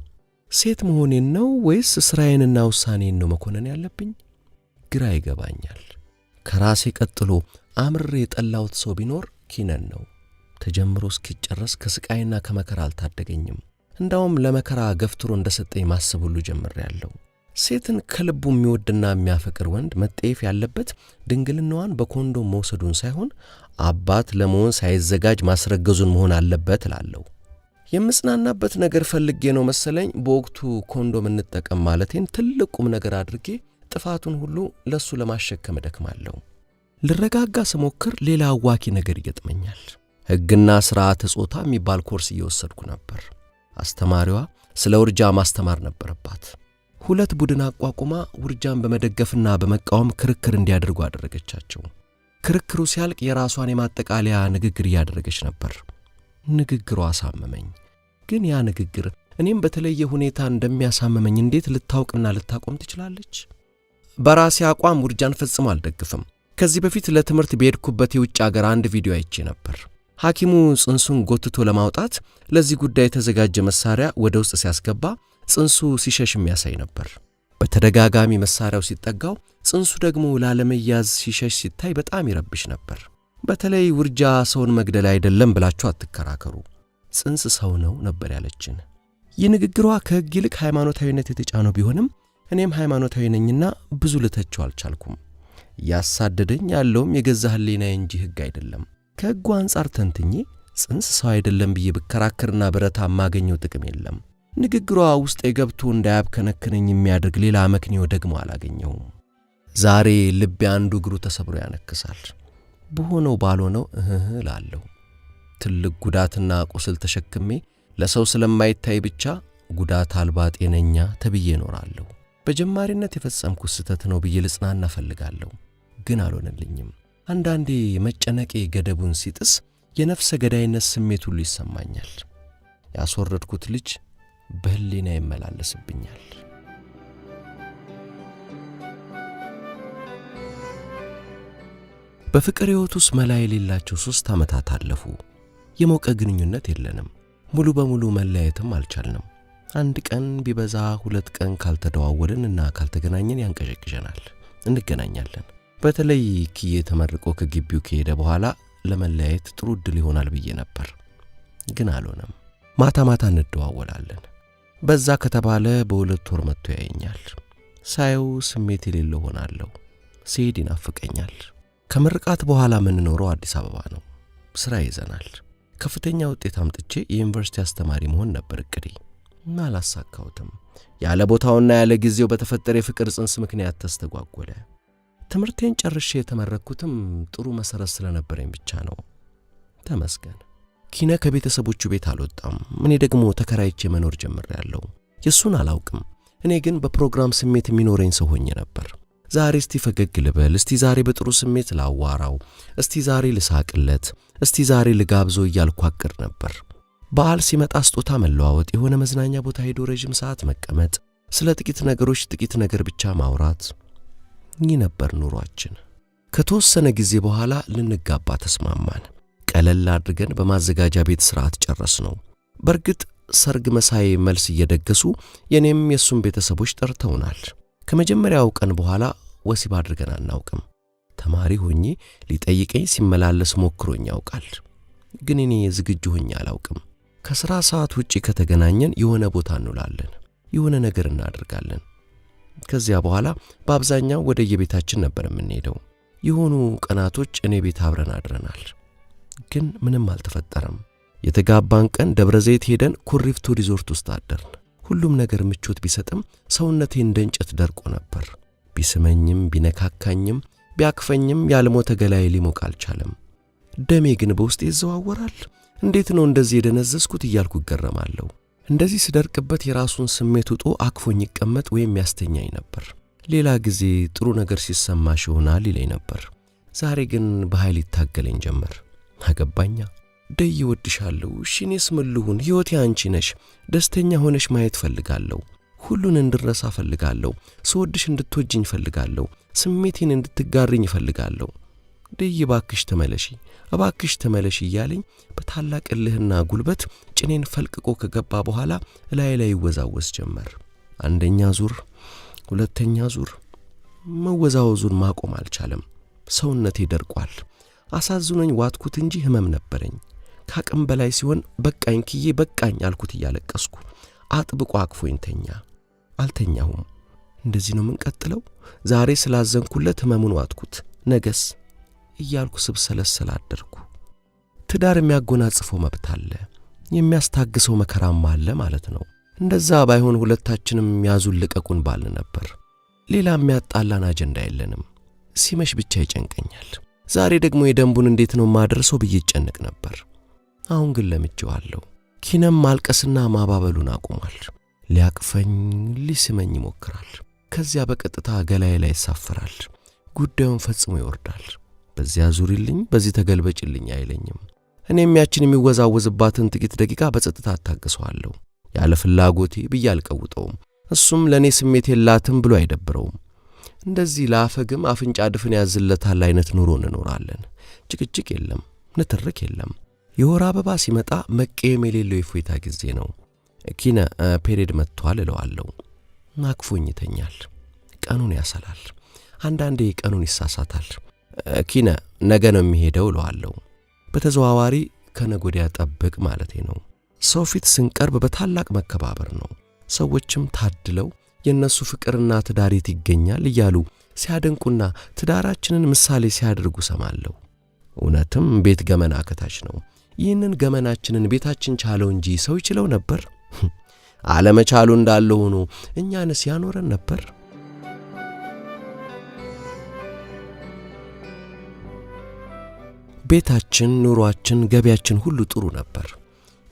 ሴት መሆኔን ነው ወይስ ስራዬንና ውሳኔን ነው መኮነን ያለብኝ? ግራ ይገባኛል። ከራሴ ቀጥሎ አምርሬ የጠላሁት ሰው ቢኖር ኪነን ነው። ተጀምሮ እስኪጨረስ ከስቃይና ከመከራ አልታደገኝም። እንዳውም ለመከራ ገፍትሮ እንደሰጠኝ ማሰብ ሁሉ ጀምሬያለሁ። ሴትን ከልቡ የሚወድና የሚያፈቅር ወንድ መጠየፍ ያለበት ድንግልናዋን በኮንዶም መውሰዱን ሳይሆን አባት ለመሆን ሳይዘጋጅ ማስረገዙን መሆን አለበት እላለሁ። የምጽናናበት ነገር ፈልጌ ነው መሰለኝ በወቅቱ ኮንዶም እንጠቀም ማለቴን ትልቅ ቁም ነገር አድርጌ ጥፋቱን ሁሉ ለሱ ለማሸከም እደክማለሁ። ልረጋጋ ስሞክር ሌላ አዋኪ ነገር ይገጥመኛል። ሕግና ስርዓተ ጾታ የሚባል ኮርስ እየወሰድኩ ነበር። አስተማሪዋ ስለ ውርጃ ማስተማር ነበረባት። ሁለት ቡድን አቋቁማ ውርጃን በመደገፍና በመቃወም ክርክር እንዲያደርጉ አደረገቻቸው። ክርክሩ ሲያልቅ የራሷን የማጠቃለያ ንግግር እያደረገች ነበር። ንግግሯ አሳመመኝ። ግን ያ ንግግር እኔም በተለየ ሁኔታ እንደሚያሳምመኝ እንዴት ልታውቅና ልታቆም ትችላለች? በራሴ አቋም ውርጃን ፈጽሞ አልደግፍም። ከዚህ በፊት ለትምህርት በሄድኩበት የውጭ አገር አንድ ቪዲዮ አይቼ ነበር። ሐኪሙ ጽንሱን ጎትቶ ለማውጣት ለዚህ ጉዳይ የተዘጋጀ መሳሪያ ወደ ውስጥ ሲያስገባ ጽንሱ ሲሸሽ የሚያሳይ ነበር። በተደጋጋሚ መሳሪያው ሲጠጋው ጽንሱ ደግሞ ላለመያዝ ሲሸሽ ሲታይ በጣም ይረብሽ ነበር። በተለይ ውርጃ ሰውን መግደል አይደለም ብላችሁ አትከራከሩ፣ ጽንስ ሰው ነው ነበር ያለችን። ይህ ንግግሯ ከሕግ ይልቅ ሃይማኖታዊነት የተጫነው ቢሆንም እኔም ሃይማኖታዊ ነኝና ብዙ ልተቸው አልቻልኩም። ያሳደደኝ ያለውም የገዛ ሕሊናዬ እንጂ ሕግ አይደለም። ከሕጉ አንጻር ተንትኜ ጽንስ ሰው አይደለም ብዬ ብከራከርና ብረታ የማገኘው ጥቅም የለም። ንግግሯ ውስጤ ገብቶ እንዳያብከነክነኝ የሚያደርግ ሌላ አመክንዮ ደግሞ አላገኘሁም። ዛሬ ልቤ አንዱ እግሩ ተሰብሮ ያነክሳል። በሆነው ባልሆነው እህ እላለሁ። ትልቅ ጉዳትና ቁስል ተሸክሜ ለሰው ስለማይታይ ብቻ ጉዳት አልባ ጤነኛ ተብዬ እኖራለሁ። በጀማሪነት የፈጸምኩት ስህተት ነው ብዬ ልጽናና እፈልጋለሁ፣ ግን አልሆነልኝም። አንዳንዴ መጨነቄ ገደቡን ሲጥስ የነፍሰ ገዳይነት ስሜት ሁሉ ይሰማኛል። ያስወረድኩት ልጅ በህሊና ይመላለስብኛል። በፍቅር ሕይወት ውስጥ መላ የሌላቸው 3 ዓመታት አለፉ። የሞቀ ግንኙነት የለንም። ሙሉ በሙሉ መለያየትም አልቻልንም። አንድ ቀን ቢበዛ 2 ቀን ካልተደዋወልንና ካልተገናኘን ያንቀዠቅዠናል። እንገናኛለን። በተለይ ኪዬ ተመርቆ ከግቢው ከሄደ በኋላ ለመለያየት ጥሩ እድል ይሆናል ብዬ ነበር፣ ግን አልሆነም። ማታ ማታ እንደዋወላለን። በዛ ከተባለ በ2 ወር መጥቶ ያየኛል። ሳየው ስሜት የሌለው ሆናለሁ። ሲሄድ ይናፍቀኛል። ከምርቃት በኋላ የምንኖረው አዲስ አበባ ነው። ስራ ይዘናል። ከፍተኛ ውጤት አምጥቼ የዩኒቨርሲቲ አስተማሪ መሆን ነበር እቅዴ። አላሳካሁትም። ያለ ቦታውና ያለ ጊዜው በተፈጠረ የፍቅር ጽንስ ምክንያት ተስተጓጎለ። ትምህርቴን ጨርሼ የተመረቅኩትም ጥሩ መሰረት ስለነበረኝ ብቻ ነው። ተመስገን። ኪነ ከቤተሰቦቹ ቤት አልወጣም። እኔ ደግሞ ተከራይቼ መኖር ጀምሬያለሁ። የሱን አላውቅም። እኔ ግን በፕሮግራም ስሜት የሚኖረኝ ሰው ሆኜ ነበር። ዛሬ እስቲ ፈገግ ልበል፣ እስቲ ዛሬ በጥሩ ስሜት ላዋራው፣ እስቲ ዛሬ ልሳቅለት፣ እስቲ ዛሬ ልጋብዞ እያልኩ አቅድ ነበር። በዓል ሲመጣ ስጦታ መለዋወጥ፣ የሆነ መዝናኛ ቦታ ሄዶ ረጅም ሰዓት መቀመጥ፣ ስለ ጥቂት ነገሮች ጥቂት ነገር ብቻ ማውራት። ይህ ነበር ኑሯችን። ከተወሰነ ጊዜ በኋላ ልንጋባ ተስማማን። ቀለል አድርገን በማዘጋጃ ቤት ሥርዓት ጨረስነው። በእርግጥ ሰርግ መሳይ መልስ እየደገሱ የኔም የሱም ቤተሰቦች ጠርተውናል። ከመጀመሪያው ቀን በኋላ ወሲብ አድርገን አናውቅም። ተማሪ ሆኜ ሊጠይቀኝ ሲመላለስ ሞክሮኝ ያውቃል። ግን እኔ ዝግጁ ሆኜ አላውቅም። ከሥራ ሰዓት ውጪ ከተገናኘን የሆነ ቦታ እንውላለን፣ የሆነ ነገር እናደርጋለን። ከዚያ በኋላ በአብዛኛው ወደ የቤታችን ነበር የምንሄደው። የሆኑ ቀናቶች እኔ ቤት አብረን አድረናል፣ ግን ምንም አልተፈጠረም። የተጋባን ቀን ደብረ ዘይት ሄደን ኩሪፍቱ ሪዞርት ውስጥ አደርን። ሁሉም ነገር ምቾት ቢሰጥም ሰውነቴ እንደ እንጨት ደርቆ ነበር። ቢስመኝም ቢነካካኝም ቢያቅፈኝም ያልሞተ ገላዬ ሊሞቅ አልቻለም። ደሜ ግን በውስጤ ይዘዋወራል። እንዴት ነው እንደዚህ የደነዘዝኩት እያልኩ እገረማለሁ። እንደዚህ ስደርቅበት የራሱን ስሜት ውጦ አቅፎኝ ይቀመጥ ወይም ያስተኛኝ ነበር። ሌላ ጊዜ ጥሩ ነገር ሲሰማሽ ይሆናል ይለኝ ነበር። ዛሬ ግን በኃይል ይታገለኝ ጀመር። አገባኛ ደይ እወድሻለሁ። እሺ እኔስ ምን ልሁን? ሕይወቴ አንቺ ነሽ። ደስተኛ ሆነሽ ማየት ፈልጋለሁ። ሁሉን እንድረሳ ፈልጋለሁ። ስወድሽ እንድትወጂኝ ፈልጋለሁ። ስሜቴን እንድትጋሪኝ ፈልጋለሁ። ደይ እባክሽ ተመለሺ፣ እባክሽ ተመለሺ እያለኝ በታላቅ እልህና ጉልበት ጭኔን ፈልቅቆ ከገባ በኋላ እላይ ላይ ይወዛወዝ ጀመር። አንደኛ ዙር፣ ሁለተኛ ዙር። መወዛወዙን ማቆም አልቻለም። ሰውነቴ ደርቋል። አሳዝኖኝ ዋትኩት እንጂ ህመም ነበረኝ። ከአቅም በላይ ሲሆን በቃኝ ክዬ በቃኝ አልኩት እያለቀስኩ። አጥብቆ አቅፎኝ ተኛ። አልተኛሁም። እንደዚህ ነው የምንቀጥለው? ዛሬ ስላዘንኩለት ህመሙን ዋትኩት፣ ነገስ እያልኩ ስብሰለሰል አደርኩ። ትዳር የሚያጎናጽፈው መብት አለ፣ የሚያስታግሰው መከራም አለ ማለት ነው። እንደዛ ባይሆን ሁለታችንም ያዙን ልቀቁን ባልን ነበር። ሌላ የሚያጣላን አጀንዳ የለንም። ሲመሽ ብቻ ይጨንቀኛል። ዛሬ ደግሞ የደንቡን እንዴት ነው ማደርሰው ብዬ እጨነቅ ነበር። አሁን ግን ለምጄዋለሁ። ኪነም ማልቀስና ማባበሉን አቁሟል። ሊያቅፈኝ ሊስመኝ ይሞክራል። ከዚያ በቀጥታ ገላዬ ላይ ይሳፈራል። ጉዳዩን ፈጽሞ ይወርዳል። በዚያ ዙሪልኝ፣ በዚህ ተገልበጭልኝ አይለኝም። እኔም ያችን የሚወዛወዝባትን ጥቂት ደቂቃ በጸጥታ አታግሰዋለሁ። ያለ ፍላጎቴ ብዬ አልቀውጠውም። እሱም ለእኔ ስሜት የላትም ብሎ አይደብረውም። እንደዚህ ለአፈግም አፍንጫ ድፍን ያዝለታል አይነት ኑሮ እንኖራለን። ጭቅጭቅ የለም፣ ንትርክ የለም። የወር አበባ ሲመጣ መቀየም የሌለው የእፎይታ ጊዜ ነው። ኪነ period መጥቷል እለዋለሁ። አቅፎኝ ይተኛል። ቀኑን ያሰላል። አንዳንዴ ቀኑን ይሳሳታል። ኪነ ነገ ነው የሚሄደው እለዋለሁ። በተዘዋዋሪ ከነገ ወዲያ ጠብቅ ማለቴ ነው። ሰው ፊት ስንቀርብ በታላቅ መከባበር ነው። ሰዎችም ታድለው የእነሱ ፍቅርና ትዳር የት ይገኛል እያሉ ሲያደንቁና ትዳራችንን ምሳሌ ሲያደርጉ ሰማለሁ። እውነትም ቤት ገመና ከታች ነው። ይህንን ገመናችንን ቤታችን ቻለው እንጂ ሰው ይችለው ነበር? አለመቻሉ እንዳለ ሆኖ እኛንስ ያኖረን ነበር? ቤታችን፣ ኑሯችን፣ ገቢያችን ሁሉ ጥሩ ነበር።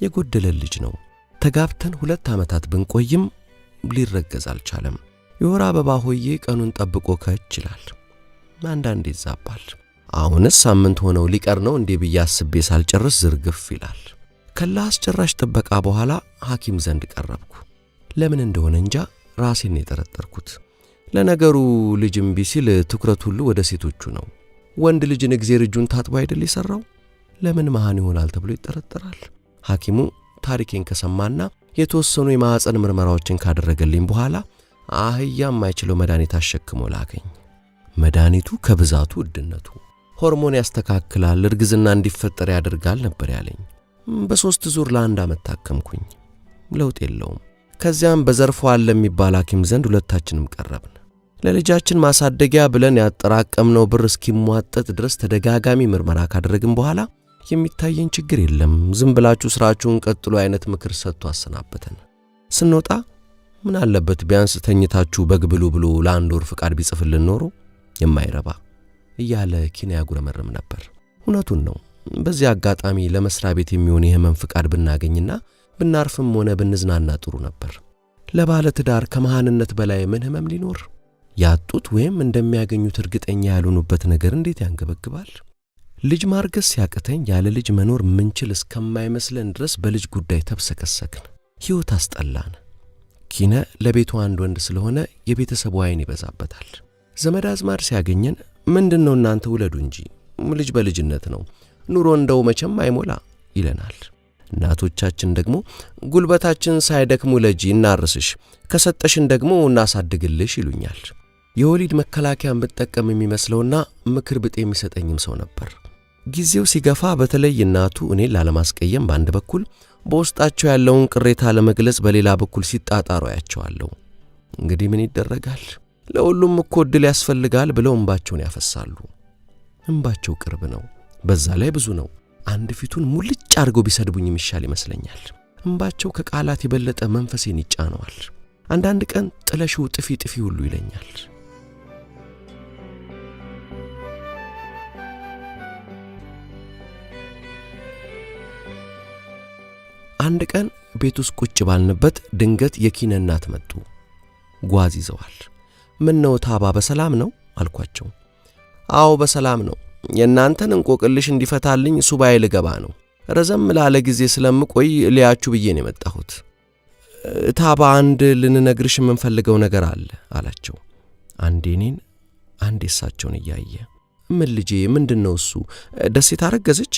የጎደለ ልጅ ነው። ተጋብተን 2 ዓመታት ብንቆይም ሊረገዝ አልቻለም። የወር አበባ ሆዬ ቀኑን ጠብቆ ከች ይላል። አንዳንዴ ይዛባል። አሁንስ ሳምንት ሆነው ሊቀር ነው እንዴ ብዬ አስቤ ሳልጨርስ ዝርግፍ ይላል። ከላ አስጨራሽ ጥበቃ በኋላ ሐኪም ዘንድ ቀረብኩ። ለምን እንደሆነ እንጃ ራሴን የጠረጠርኩት። ለነገሩ ልጅ እምቢ ሲል ትኩረት ሁሉ ወደ ሴቶቹ ነው። ወንድ ልጅን እግዜር እጁን ታጥቦ አይደል የሠራው? ለምን መሃን ይሆናል ተብሎ ይጠረጠራል። ሐኪሙ ታሪኬን ከሰማና የተወሰኑ የማዕፀን ምርመራዎችን ካደረገልኝ በኋላ አህያ የማይችለው መድኃኒት አሸክሞ ላከኝ። መድኃኒቱ ከብዛቱ ውድነቱ ሆርሞን ያስተካክላል፣ እርግዝና እንዲፈጠር ያደርጋል ነበር ያለኝ። በ3 ዙር ለ1 ዓመት ታከምኩኝ። ለውጥ የለውም። ከዚያም በዘርፉ አለ የሚባል ሐኪም ዘንድ ሁለታችንም ቀረብን። ለልጃችን ማሳደጊያ ብለን ያጠራቀምነው ብር እስኪሟጠጥ ድረስ ተደጋጋሚ ምርመራ ካደረግን በኋላ የሚታየን ችግር የለም፣ ዝም ብላችሁ ስራችሁን ቀጥሉ አይነት ምክር ሰጥቶ አሰናበተን። ስንወጣ ምን አለበት ቢያንስ ተኝታችሁ በግ ብሉ ብሎ ለአንድ ወር ፍቃድ ቢጽፍልን ኖሮ የማይረባ እያለ ኪና ያጉረመርም ነበር። እውነቱን ነው። በዚህ አጋጣሚ ለመስሪያ ቤት የሚሆን የህመም ፍቃድ ብናገኝና ብናርፍም ሆነ ብንዝናና ጥሩ ነበር። ለባለ ትዳር ከመሃንነት በላይ ምን ህመም ሊኖር? ያጡት ወይም እንደሚያገኙት እርግጠኛ ያልሆኑበት ነገር እንዴት ያንገበግባል? ልጅ ማርገዝ ሲያቅተኝ ያለ ልጅ መኖር ምንችል እስከማይመስለን ድረስ በልጅ ጉዳይ ተብሰከሰክን። ሕይወት አስጠላን። ኪነ ለቤቱ አንድ ወንድ ስለሆነ የቤተሰቡ አይን ይበዛበታል። ዘመድ አዝማድ ሲያገኘን ምንድን ነው እናንተ ውለዱ እንጂ ልጅ በልጅነት ነው ኑሮ እንደው መቼም አይሞላ ይለናል። እናቶቻችን ደግሞ ጉልበታችን ሳይደክም ውለጂ እናርስሽ፣ ከሰጠሽን ደግሞ እናሳድግልሽ ይሉኛል። የወሊድ መከላከያን ብጠቀም የሚመስለውና ምክር ብጤ የሚሰጠኝም ሰው ነበር። ጊዜው ሲገፋ በተለይ እናቱ እኔን ላለማስቀየም በአንድ በኩል በውስጣቸው ያለውን ቅሬታ ለመግለጽ በሌላ በኩል ሲጣጣሩ አያቸዋለሁ። እንግዲህ ምን ይደረጋል፣ ለሁሉም እኮ ዕድል ያስፈልጋል ብለው እንባቸውን ያፈሳሉ። እንባቸው ቅርብ ነው፣ በዛ ላይ ብዙ ነው። አንድ ፊቱን ሙልጭ አድርገው ቢሰድቡኝ የሚሻል ይመስለኛል። እንባቸው ከቃላት የበለጠ መንፈሴን ይጫነዋል። አንዳንድ ቀን ጥለሽው ጥፊ ጥፊ ሁሉ ይለኛል። አንድ ቀን ቤት ውስጥ ቁጭ ባልንበት ድንገት የኪነ እናት መጡ። ጓዝ ይዘዋል። ምን ነው ታባ በሰላም ነው አልኳቸው። አዎ በሰላም ነው። የእናንተን እንቆቅልሽ እንዲፈታልኝ ሱባኤ ልገባ ነው። ረዘም ላለ ጊዜ ስለምቆይ ሊያችሁ ብዬ ነው የመጣሁት። ታባ አንድ ልንነግርሽ የምንፈልገው ነገር አለ አላቸው። አንዴ እኔን አንዴ እሳቸውን እያየ ምን ልጄ፣ ምንድን ነው እሱ? ደሴት አረገዘች?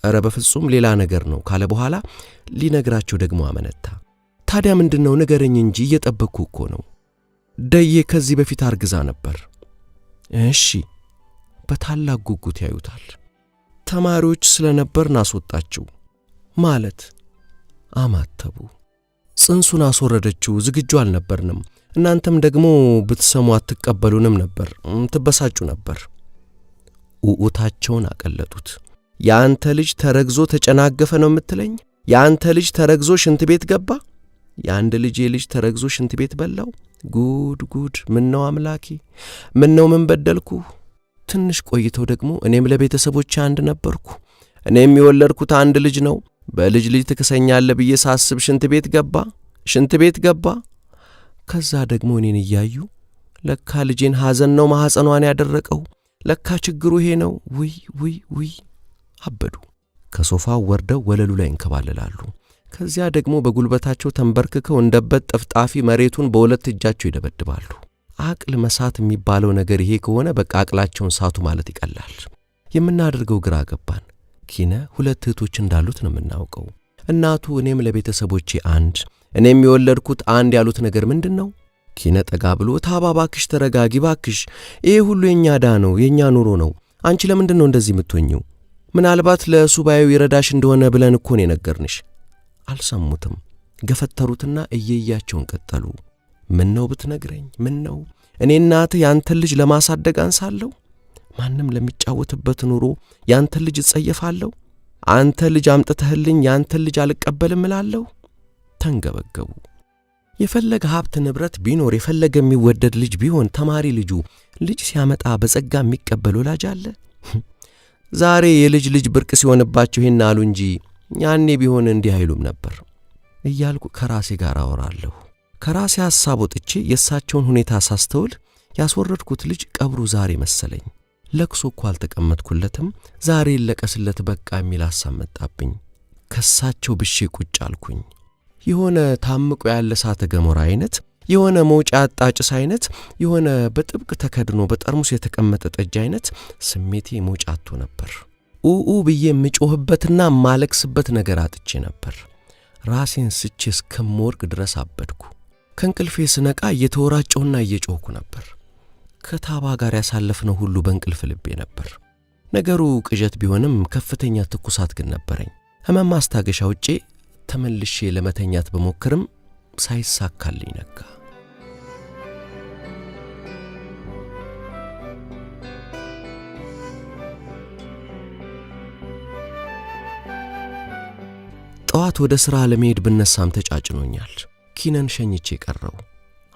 እረ በፍጹም ሌላ ነገር ነው ካለ በኋላ ሊነግራቸው ደግሞ አመነታ። ታዲያ ምንድን ነው ንገረኝ እንጂ እየጠበቅኩ እኮ ነው። ደዬ ከዚህ በፊት አርግዛ ነበር። እሺ። በታላቅ ጉጉት ያዩታል። ተማሪዎች ስለነበርን አስወጣችው ማለት አማተቡ። ጽንሱን አስወረደችው። ዝግጁ አልነበርንም። እናንተም ደግሞ ብትሰሙ አትቀበሉንም ነበር፣ ትበሳጩ ነበር። ኡኡታቸውን አቀለጡት። የአንተ ልጅ ተረግዞ ተጨናገፈ ነው የምትለኝ? የአንተ ልጅ ተረግዞ ሽንት ቤት ገባ? የአንድ ልጅ የልጅ ተረግዞ ሽንት ቤት በላው? ጉድ ጉድ! ምነው አምላኬ፣ ምነው ምን በደልኩ? ትንሽ ቆይተው ደግሞ እኔም ለቤተሰቦቼ አንድ ነበርኩ። እኔም የወለድኩት አንድ ልጅ ነው። በልጅ ልጅ ትክሰኛለህ ብዬ ሳስብ ሽንት ቤት ገባ፣ ሽንት ቤት ገባ። ከዛ ደግሞ እኔን እያዩ ለካ ልጄን ሐዘን ነው ማኅፀኗን ያደረቀው፣ ለካ ችግሩ ይሄ ነው። ውይ ውይ ውይ! አበዱ። ከሶፋው ወርደው ወለሉ ላይ እንከባለላሉ። ከዚያ ደግሞ በጉልበታቸው ተንበርክከው እንደበት ጠፍጣፊ መሬቱን በሁለት እጃቸው ይደበድባሉ። አቅል መሳት የሚባለው ነገር ይሄ ከሆነ በቃ አቅላቸውን ሳቱ ማለት ይቀላል። የምናደርገው ግራ ገባን። ኪነ ሁለት እህቶች እንዳሉት ነው የምናውቀው። እናቱ እኔም ለቤተሰቦቼ አንድ፣ እኔም የወለድኩት አንድ ያሉት ነገር ምንድን ነው? ኪነ ጠጋ ብሎ ታባ ባክሽ ተረጋጊ ባክሽ፣ ይሄ ሁሉ የእኛ ዕዳ ነው፣ የእኛ ኑሮ ነው። አንቺ ለምንድን ነው እንደዚህ የምትሆኚው? ምናልባት ለሱባኤው ይረዳሽ እንደሆነ ብለን እኮ ነው የነገርንሽ። አልሰሙትም። ገፈተሩትና እየያቸውን ቀጠሉ። ምን ነው ብትነግረኝ? ምን ነው እኔ እናትህ ያንተን ልጅ ለማሳደግ አንሳለሁ? ማንም ለሚጫወትበት ኑሮ ያንተን ልጅ እጸየፋለሁ? አንተ ልጅ አምጥተህልኝ ያንተን ልጅ አልቀበልም እላለሁ? ተንገበገቡ። የፈለገ ሀብት ንብረት ቢኖር የፈለገ የሚወደድ ልጅ ቢሆን ተማሪ ልጁ ልጅ ሲያመጣ በጸጋ የሚቀበል ወላጅ አለ? ዛሬ የልጅ ልጅ ብርቅ ሲሆንባቸው ይህን አሉ እንጂ ያኔ ቢሆን እንዲህ አይሉም ነበር እያልኩ ከራሴ ጋር አወራለሁ። ከራሴ ሐሳብ ወጥቼ የእሳቸውን ሁኔታ ሳስተውል ያስወረድኩት ልጅ ቀብሩ ዛሬ መሰለኝ። ለቅሶ እኮ አልተቀመጥኩለትም፣ ዛሬ ይለቀስለት በቃ የሚል ሐሳብ መጣብኝ። ከሳቸው ብሼ ቁጭ አልኩኝ። የሆነ ታምቆ ያለ እሳተ ገሞራ አይነት፣ የሆነ መውጫ ያጣ ጭስ አይነት፣ የሆነ በጥብቅ ተከድኖ በጠርሙስ የተቀመጠ ጠጅ አይነት ስሜቴ መውጫ አጥቶ ነበር። ኡኡ ብዬ የምጮህበትና የማለቅስበት ነገር አጥቼ ነበር። ራሴን ስቼ እስከምወርቅ ድረስ አበድኩ። ከእንቅልፌ ስነቃ እየተወራጨውና እየጮህኩ ነበር። ከታባ ጋር ያሳለፍነው ሁሉ በእንቅልፍ ልቤ ነበር። ነገሩ ቅዠት ቢሆንም ከፍተኛ ትኩሳት ግን ነበረኝ። ሕመም ማስታገሻ ውጬ ተመልሼ ለመተኛት በሞክርም ሳይሳካልኝ ነጋ። ጠዋት ወደ ሥራ ለመሄድ ብነሳም ተጫጭኖኛል። ኪነን ሸኝቼ ቀረው።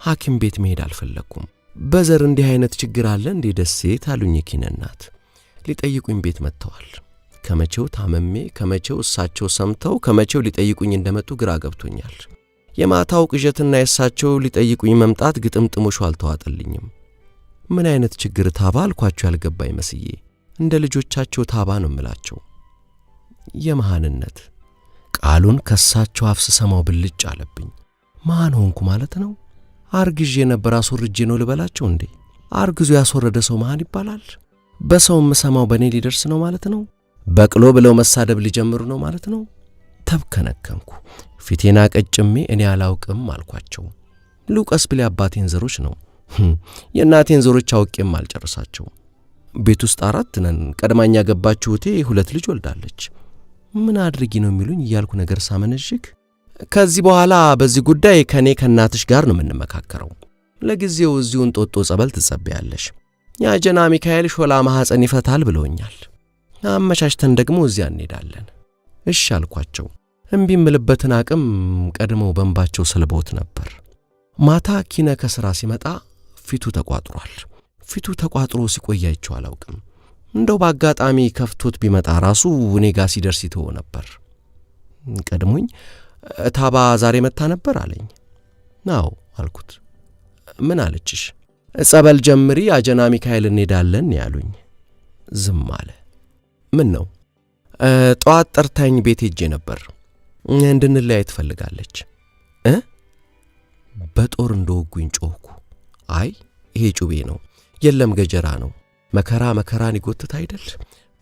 ሐኪም ቤት መሄድ አልፈለግኩም። በዘር እንዲህ አይነት ችግር አለ እንዴ ደሴት አሉኝ የኪነ እናት። ሊጠይቁኝ ቤት መጥተዋል። ከመቼው ታመሜ ከመቼው እሳቸው ሰምተው ከመቼው ሊጠይቁኝ እንደመጡ ግራ ገብቶኛል። የማታው ቅዠትና የእሳቸው ሊጠይቁኝ መምጣት ግጥምጥሞሹ አልተዋጠልኝም። ምን አይነት ችግር ታባ አልኳቸው ያልገባኝ መስዬ። እንደ ልጆቻቸው ታባ ነው እምላቸው። የመሃንነት ቃሉን ከሳቸው አፍ ስሰማው ብልጭ አለብኝ። መሃን ሆንኩ ማለት ነው? አርግዤ ነበር አስወርጄ ነው ልበላቸው እንዴ? አርግዞ ያስወረደ ሰው መሃን ይባላል? በሰው የምሰማው በእኔ ሊደርስ ነው ማለት ነው? በቅሎ ብለው መሳደብ ሊጀምሩ ነው ማለት ነው? ተብከነከንኩ። ፊቴን አቀጭሜ እኔ አላውቅም አልኳቸው። ልውቀስ ብል የአባቴን ዘሮች ነው፣ የእናቴን ዘሮች አውቄም አልጨርሳቸው። ቤት ውስጥ 4 ነን። ቀድማኛ ገባችሁ እህቴ 2 ልጅ ወልዳለች። ምን አድርጊ ነው የሚሉኝ እያልኩ ነገር ሳመነዥክ ከዚህ በኋላ በዚህ ጉዳይ ከኔ ከእናትሽ ጋር ነው የምንመካከረው። ለጊዜው እዚሁ እንጦጦ ጸበል ትጸበያለሽ። የአጀና ሚካኤል ሾላ ማኅፀን ይፈታል ብለውኛል። አመቻችተን ደግሞ እዚያ እንሄዳለን። እሺ አልኳቸው። እምቢ እምልበትን አቅም ቀድመው በእንባቸው ሰልበውት ነበር። ማታ ኪነ ከሥራ ሲመጣ ፊቱ ተቋጥሯል። ፊቱ ተቋጥሮ ሲቆይ አይቼው አላውቅም። እንደው በአጋጣሚ ከፍቶት ቢመጣ ራሱ እኔ ጋ ሲደርስ ይተወው ነበር። ቀድሞኝ ታባ ዛሬ መታ ነበር አለኝ። አዎ አልኩት። ምን አለችሽ? ጸበል ጀምሪ አጀና ሚካኤል እንሄዳለን ያሉኝ። ዝም አለ። ምን ነው? ጠዋት ጠርታኝ ቤት ሄጄ ነበር። እንድንለያይ ትፈልጋለች። እ? በጦር እንደወጉኝ ጮህኩ። አይ ይሄ ጩቤ ነው፣ የለም ገጀራ ነው። መከራ መከራን ይጎትት አይደል?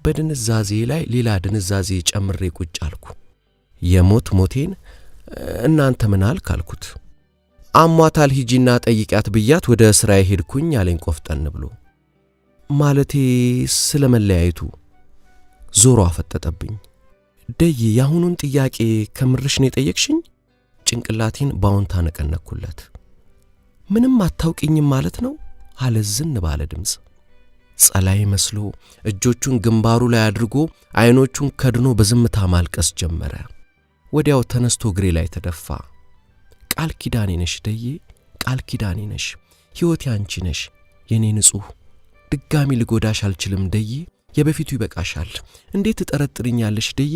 በድንዛዜ ላይ ሌላ ድንዛዜ ጨምሬ ቁጭ አልኩ። የሞት ሞቴን እናንተ ምን አልክ አልኩት። አሟታል ሂጂና ጠይቂያት ብያት ወደ ስራዬ ሄድኩኝ አለኝ ቆፍጠን ብሎ። ማለቴ ስለመለያየቱ። ዞሮ አፈጠጠብኝ። ደይ ያሁኑን ጥያቄ ከምርሽ ነው የጠየቅሽኝ? ጭንቅላቴን ባዎንታ ነቀነቅኩለት። ምንም አታውቂኝም ማለት ነው አለ ዝን ባለ ድምፅ። ጸላይ መስሎ እጆቹን ግንባሩ ላይ አድርጎ አይኖቹን ከድኖ በዝምታ ማልቀስ ጀመረ። ወዲያው ተነስቶ እግሬ ላይ ተደፋ። ቃል ኪዳኔ ነሽ ደዬ፣ ቃል ኪዳኔ ነሽ፣ ሕይወቴ አንቺ ነሽ የኔ ንጹሕ። ድጋሚ ልጎዳሽ አልችልም ደዬ፣ የበፊቱ ይበቃሻል። እንዴት ትጠረጥሪኛለሽ ደዬ?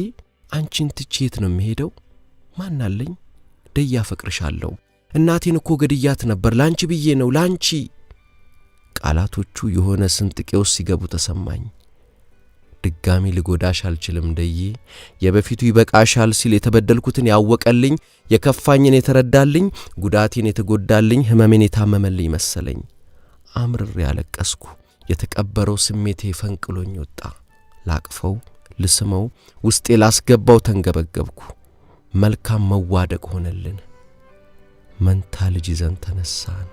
አንቺን ትቼ የት ነው የምሄደው? ማን አለኝ? ደዬ አፈቅርሻለሁ። እናቴን እኮ ገድያት ነበር፣ ላንቺ ብዬ ነው ላንቺ። ቃላቶቹ የሆነ ስንጥቄ ውስጥ ሲገቡ ተሰማኝ። ድጋሚ ልጎዳሽ አልችልም ደዬ፣ የበፊቱ ይበቃሻል ሲል የተበደልኩትን ያወቀልኝ፣ የከፋኝን የተረዳልኝ፣ ጉዳቴን የተጎዳልኝ፣ ህመሜን የታመመልኝ መሰለኝ። አምርሬ ያለቀስኩ። የተቀበረው ስሜቴ ፈንቅሎኝ ወጣ። ላቅፈው፣ ልስመው፣ ውስጤ ላስገባው ተንገበገብኩ። መልካም መዋደቅ ሆነልን። መንታ ልጅ ይዘን ተነሳን።